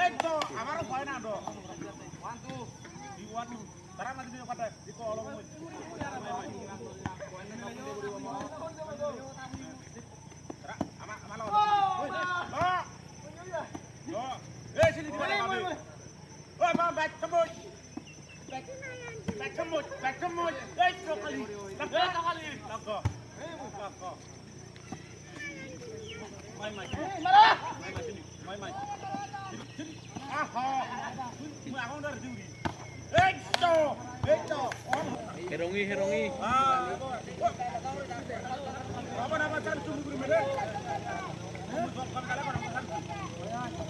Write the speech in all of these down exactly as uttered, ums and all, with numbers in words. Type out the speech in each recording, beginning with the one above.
এই তো, আমারও ভয় না তো। One, two, three, one, two। তারা মাঝে দিয়ে পাঠায়, দিকো অলপ। তারা, আমার, আমার লগতে। ওই, ল। ল। এই, সিলি দিবা না, ভাবি। ওই, মা, ব্যাগ চামচ। ব্যাগ চামচ, ব্যাগ চামচ। এই তো খালি। এই তো খালি। লাগো। লাগো। মাই, মাই। মাই, মাই, মাই, মাই। আহা। তুই এখন আর দিবি। এই তো, এই তো। Herongi, herongi. Ah, apa nama cari tunggu dulu, Mede? Kamu jawab kami kalau orang pesan.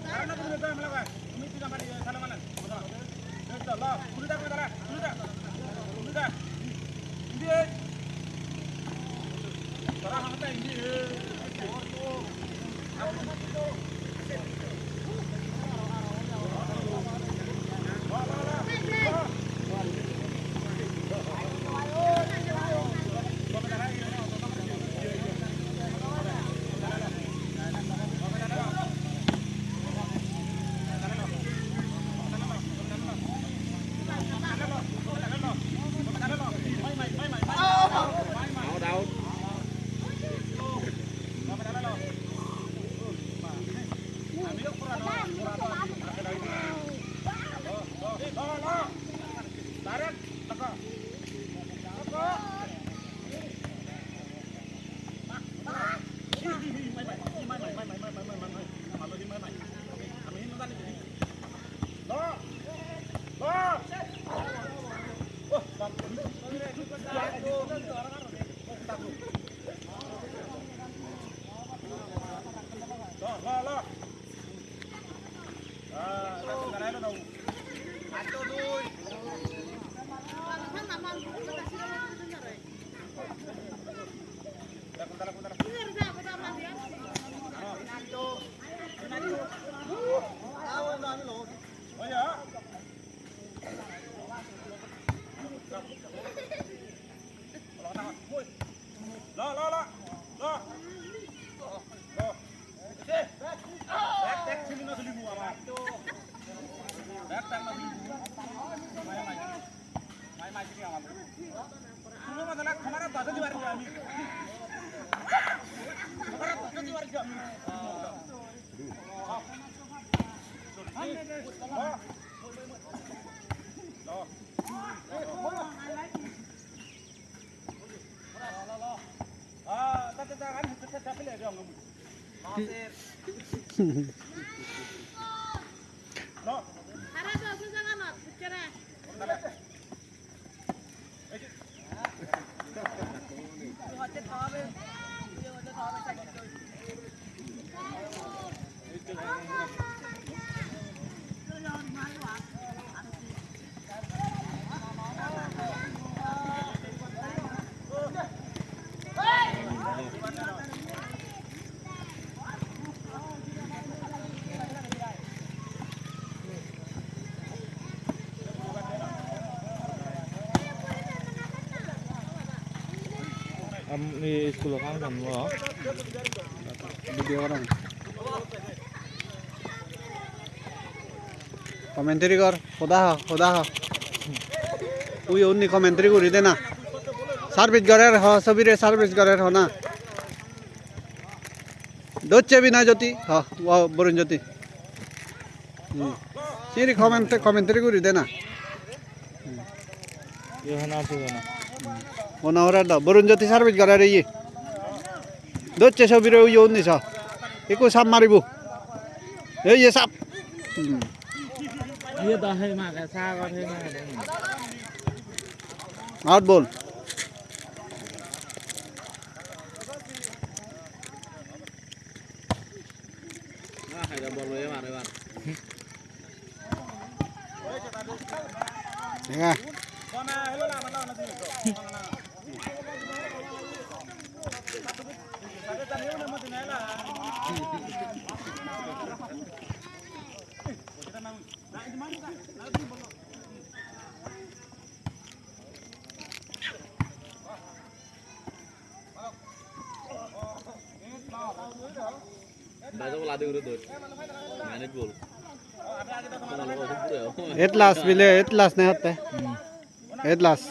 Karena aku udah tahu, malah, kami tidak mari, salam, malam. Out, out. Am, ei iskulo ham ham no? Video gorong. Commentary gor, hoda ho, hoda ho. Tui undi commentary guri de na. Service gorer ho, sobire service gorer ho na. Docche Binoy Jyoti, ho, o Borun Jyoti. Hmm. Siri comment, commentary guri de na. Hmm. Ye hana tu hana. Hona ora do, Borun Jyoti service gorer ye. Docche sobire uyo undi so. Ikku sap maribo. Ei ye sap. Hmm. Ye da he ma ga sa ga he ma ga. Out ball. Tenga. Eight last bile, eight last ne hotte. Eight last.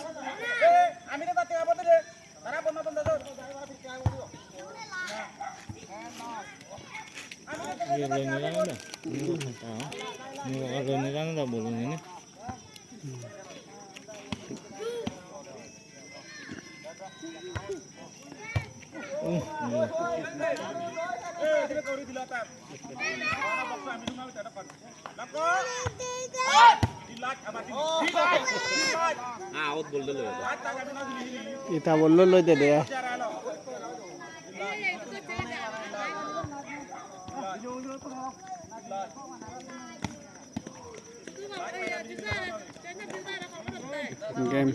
Ita bollo loi de de. Game.